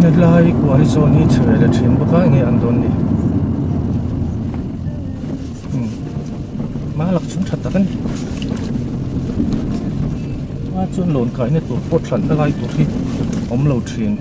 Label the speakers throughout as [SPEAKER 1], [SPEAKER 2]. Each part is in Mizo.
[SPEAKER 1] Hetlai kual zawn hi chhe ve leh thin bawk a enge an dawn ni umm hma lak chhung tha tak a ni a chuan lawn kaina tur pawh thlanna lai tur hi awm lo thin.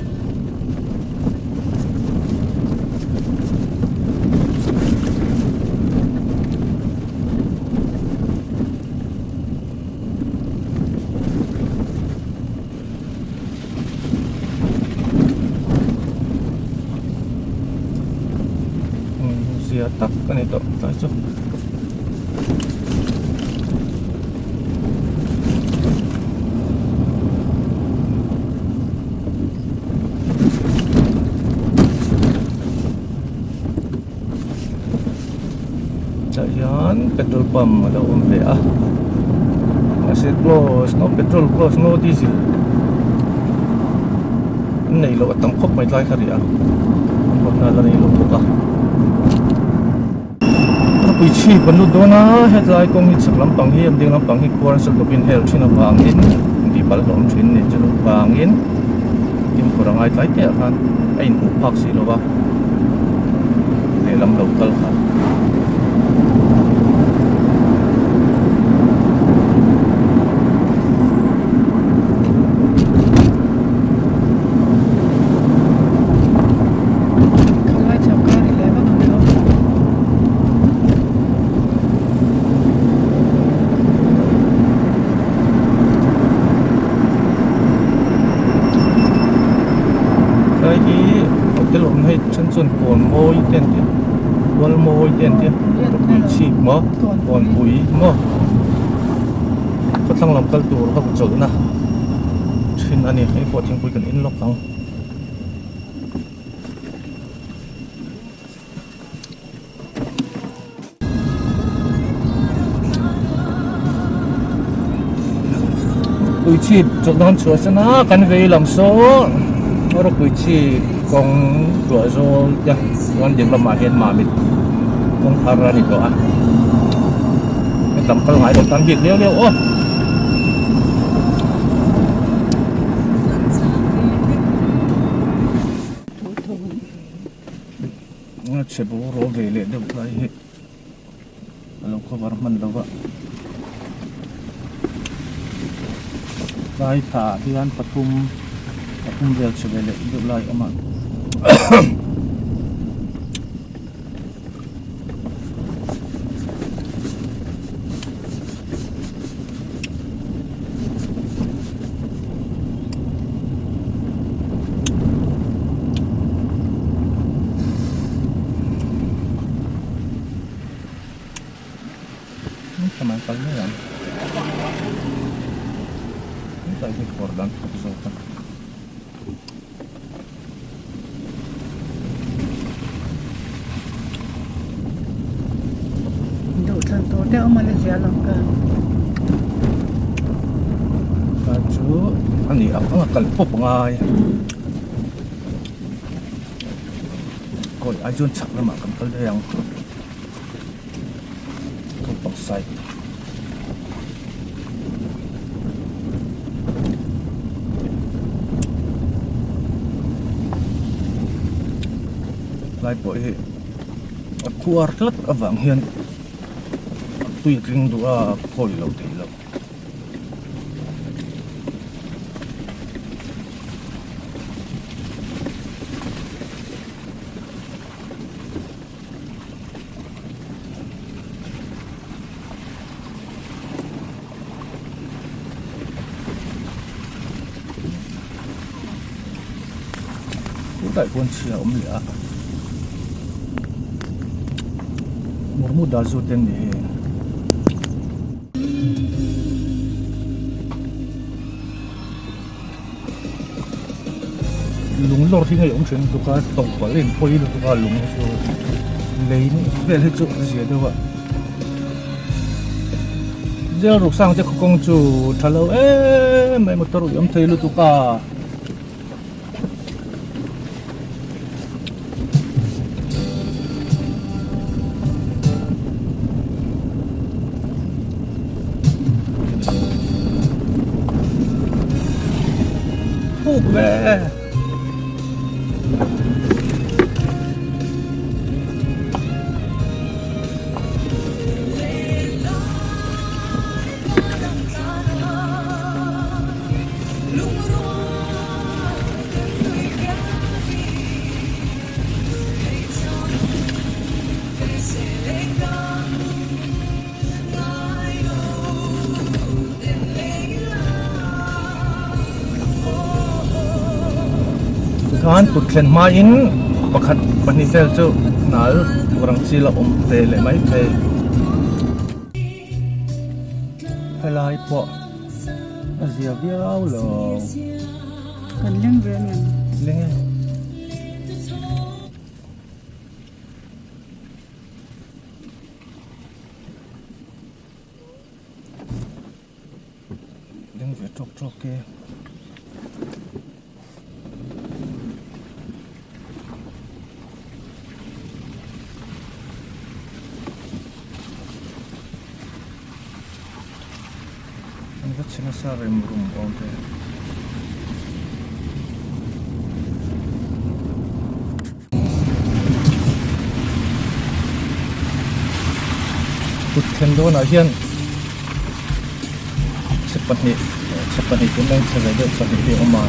[SPEAKER 1] Zia tak a ni tawh tlai chu. Tah hian petrol pump a lo awm ve a mahse close no petrol close no diesel an nei loh a tam khawp mai tlai kha ri a an hawnna la rei lo bawk a khawpui chhip an lut dawn a hetlai kawng hi chhak lampang hi a ding lampang hi khuar an sawlh tawpin hel thin avangin tih palh hlawm thin a ni chu vangin fimkhur a ngai tlai teh ah khan a inhmuh phak si lo va. Lehlam lo kal kha.
[SPEAKER 2] Khalai chhak kar i leh vak ang tho.
[SPEAKER 1] Tlai hi hotel awmna hei then chuan kawn mawi te an ti a kual mawi te an ti a ropui chhip maw kawnpui maw khawthlang lam kal tur ho chawlhna thin a ni hei pawh thingpui kan in lawk ang. Puichhip chawlh dawn chhuah san a kan vei lam saw rawpuichhip kawng ruah zawl te chuan ding lamah hian mamit kawng thar a ni tawh a hetam kal ngai lo tan bik leu leu aw. A chhe bawr aw ve leh deuh lai hi a lo cover hman lo va tlai thla ah hian pathum pathum vel chhe ve leh deuh lai a awm a. Thlaman kal mai ang tlai hi kawr dan thawk zawk a.
[SPEAKER 2] Duhthlan tur te awm a la zia lo ka.
[SPEAKER 1] Kha chu a ni ang ang a kal pawp ngai. Kawi ai chuan chhak lamah kan kal daih ang. Thupang side. Lai pawh hi a khuar tlat avang hian tui a tling duh a khawi lo thei lo. Tunah hian chhia a awm leh a murmu dazu te an ni heng. Lung lawr hi ngei awm thin lutuk a tawng palh a inphawi lutuk a lung hi chu lei vel hi chu a zia deuh a jail ruk sang te khawkawng chu tha lo em mai motor ui awm thei lutuk a. Thuk ve. Tikhan kut thlen hmain pakhat pahnih vel chu hnal tur ang chi la awm ve leh mai thei. Helai pawh a zia viau lo.
[SPEAKER 2] Kan leng ve a niang.
[SPEAKER 1] Leng e. Leng ve tawk tawk e. An va chhe nasa rem rum awm ve. Kut thlen dawnah hian chhe pahnih chhe pahnih tun ang chhe ve deuh pahnih hi a awm a.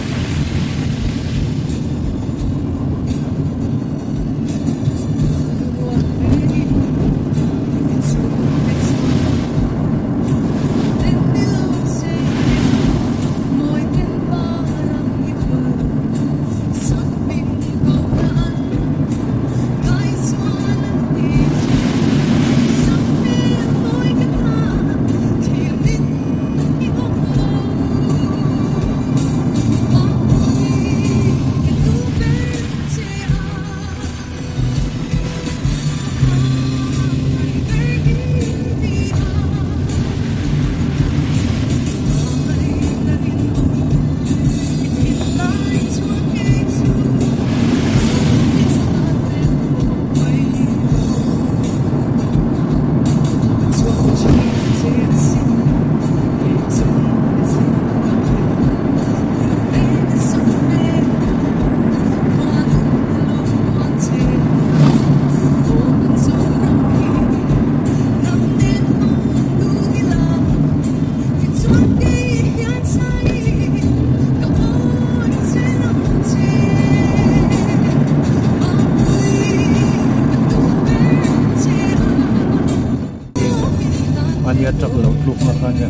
[SPEAKER 1] Mahnia truck lo tluk na kha nia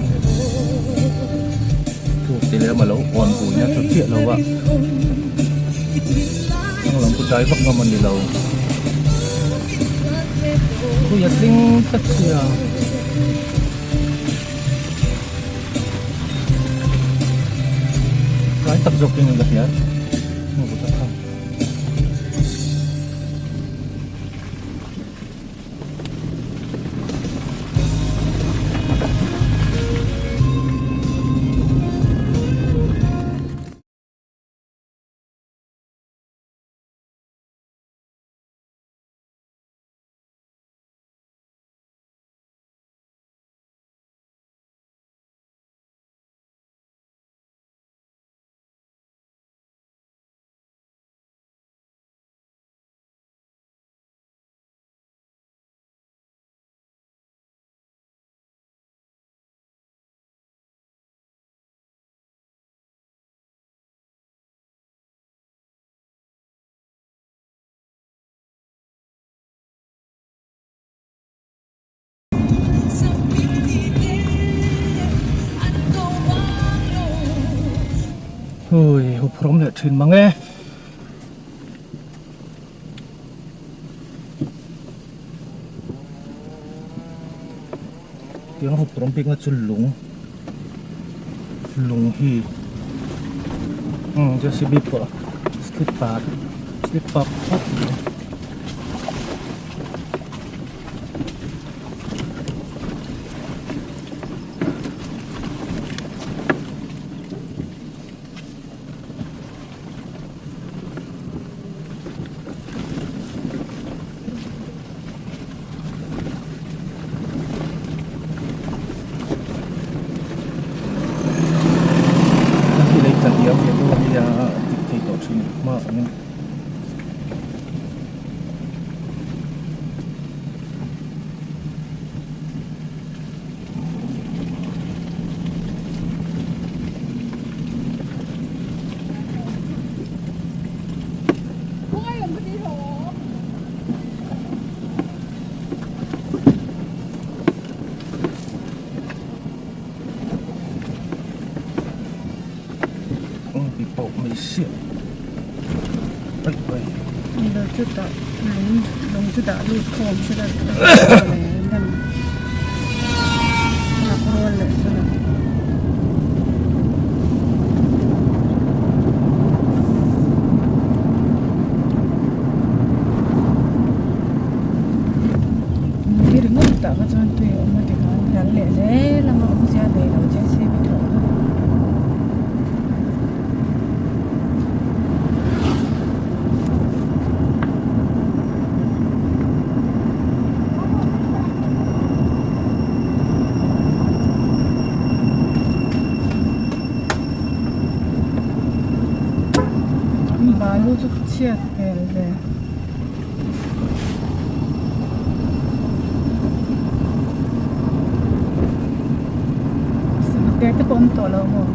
[SPEAKER 1] tluk ti lem a lo awn bui na tha chiah lo a thlang lam chu dai vak ngam a ni lo khawi a tling tlat sia. Tlai tak zawk in ka hria hmu ta kha. Hui huphurhawm leh thin mang e. Tiang huphurhawm bikna chu lung lung hi umm J C B pawh slip ah slip up khawp mai. ni siah ai ai.
[SPEAKER 2] Lo chu dah lung lung chu dah lut khawm sela lak rual leh sela. Ni ringawt tah kha chuan tui a awm a tikhan ral leh zel anga awmzia nei lo JCB thawh kha. Balu chu chhiat hmel ve. Sangte te pawh awm tawh lo maw?